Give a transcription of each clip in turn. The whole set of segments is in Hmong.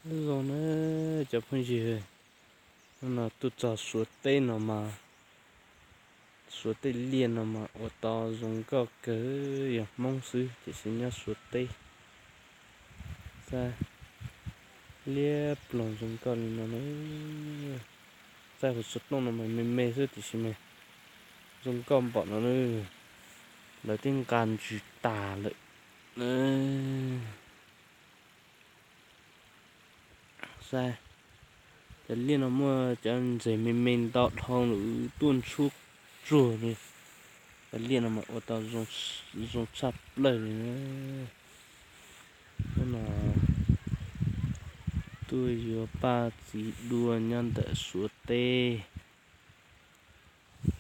Nyob zoo na cov phooj ywg, hnub no tuaj txog Suav teb no mas, Suav tej liaj no mas ua tau zoo nkauj kawg, yog Hmoob xwb tiam sis nyob Suav teb. Saib, liab ploog zoo nkauj li no na. Saib hauv xov tooj no mas me me xwb tiam sis mas zoo nkauj npaum no na. Lawv twb nqa ntsws tas lawm. Saib, cov liaj no muaj cov ntses me me ntau dhau lawm tuaj ntshuab tsuag li. Cov liaj no mas ua tau zoo tshaj plaws li na. Hnub no tuaj yuav paj txiv duaj nyob ntawm Suav teb.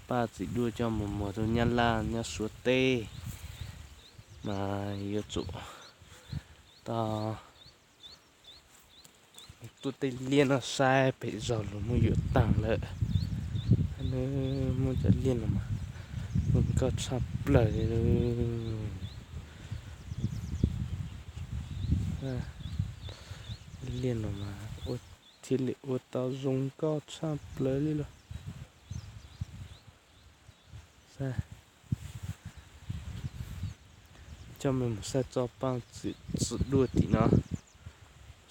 Paj txiv duaj coj mus muag rau Nyab Laj nyob Suav teb, mas yuav tsum tau tuaj tej liaj no saib pem zog los muaj yuav tag lawm. Muaj cov liaj no mas zoo nkauj tshaj plaws li. Liaj no mas ua thiaj li ua tau zoo nkauj tshaj plaws li los. Coj mej mus saib txoj paj txiv duaj tim no,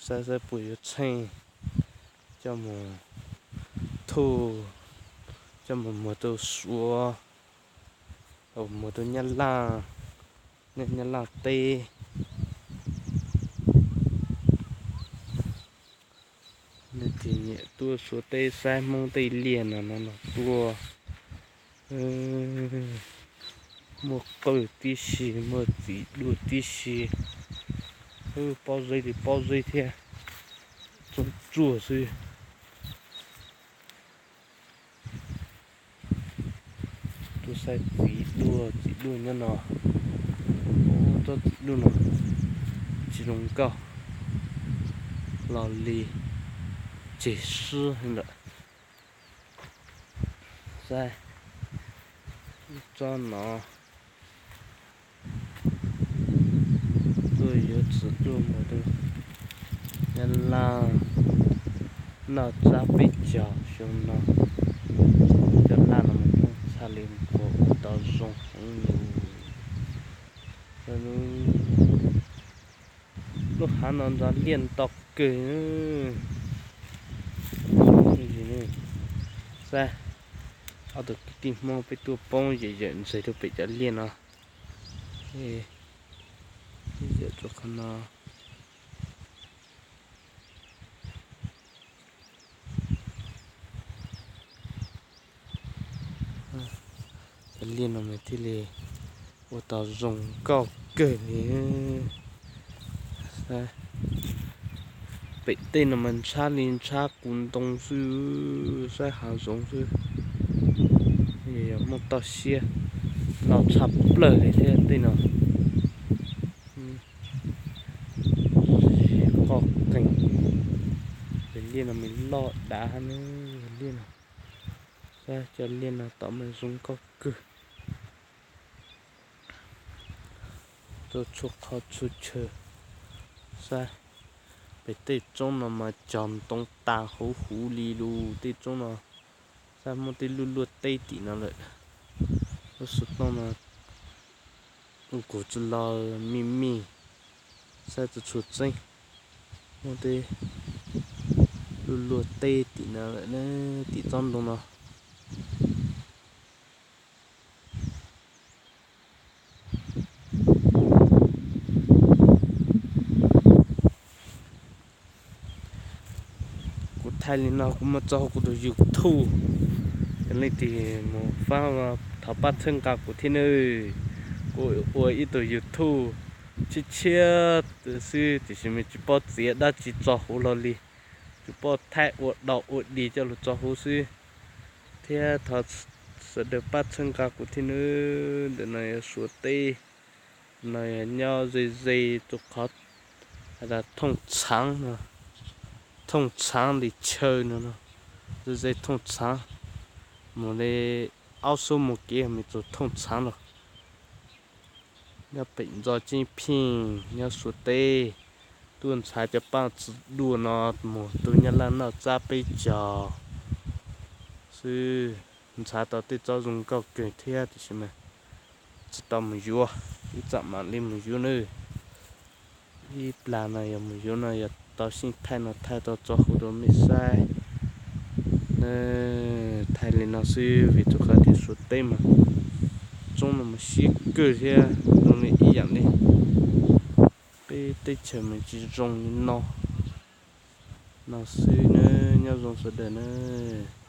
saib saib puas yuav tsheej coj mus thuj, coj mus muag rau Suav, muag rau Nyab Laj, Nyab Laj teb. Nej tig nyiam tuaj Suav teb saib Hmoob tej liaj no no no tuaj. Muaj qawj tib si, muaj txiv duaj tib si, paub zeb li paub zeb thiab, txooj tsuag xwb. Tuaj saib txiv duaj, txiv duaj nyob no. Tsob txiv duaj no tsis zoo nkauj los li, tseg swb lawm. Saib tsob no, tuaj yuav txiv duaj mus rau Nyab Laj noj tsab peb caug xyoo no. Cov laj no mas tshaj li qhuav ua tau zoo heev li. Lub hav no ntxhov liaj ntau kawg. Saib, ob tug kwv tij Hmoob peb tuaj poob yawm yawm ntses rau pem cov liaj no. Yawm rau qhov no. Cov liaj no mas thiaj li ua tau zoo nkauj kawg li. Pem tej no mas ntshab li ntshab kuv ntoo xwb, saib hav zoov xwb. Yog muaj toj siab loj tshaj plaws li thiab tej no. Qoj qees, cov liaj no mas loj dav ne, liaj no. Saib cov liaj no tom mas zoo nkauj kawg. Tuaj txhua qhov txhua chaw. Saib, pem tej roob no mas cog ntoo tas huv huv li lus tej roob no. Saib muaj tej luaj luaj teb tim no lawm. Lub xov tooj no kuv tsis los mij mij, saib tsis tshua tseeb. Muaj tej luaj luaj teb tim no lawm, tim tsob ntoo no. Kuv thaij li no kuv muab tso hauv kuv tus YouTube, leej twg mus fab thov pab txhawb nqa kuv thiab nawb. Kuv ua ib tug YouTube tshiab tshiab xwb tiam sis mas tsis paub txiav dab tsi tso huv hlo li, tsuas paub thaij ua dau ua dig coj los tso huv xwb. Thiab thov sawv daws pab txhawb nqa kuv thiab nawb. Ntawm no yog Suav teb, no yog nyob ze ze rau qhov thooj txhaav, thooj txhaav li chaw no, ze ze thooj txhaav, mus li ob xuab moos kev mas txog thooj txhaav lawm. Nyob pem ntxo Ceeb Pheej nyob Suav teb, Tuaj ntxhais cov paj txiv duaj no mus tu Nyab Laj noj txab peb caug xwb. Ntxhais tau tej tsob zoo nkauj kawg thiab tiam sis mas tsis tau mus yuav, ib txam mam li mus yuav nawb. Ib plag no yog mus yuav no yog tau sij thaij no thaij tau txo hu rau mej saib na. Thaij li no xwb vim rau qhov tias Suav teb mas tsob no mas siab kawg thiab zoo li ib yam li peb teb chaws mas tsis zoo li no. No xwb nawb, nyob zoo sawv daws nawb.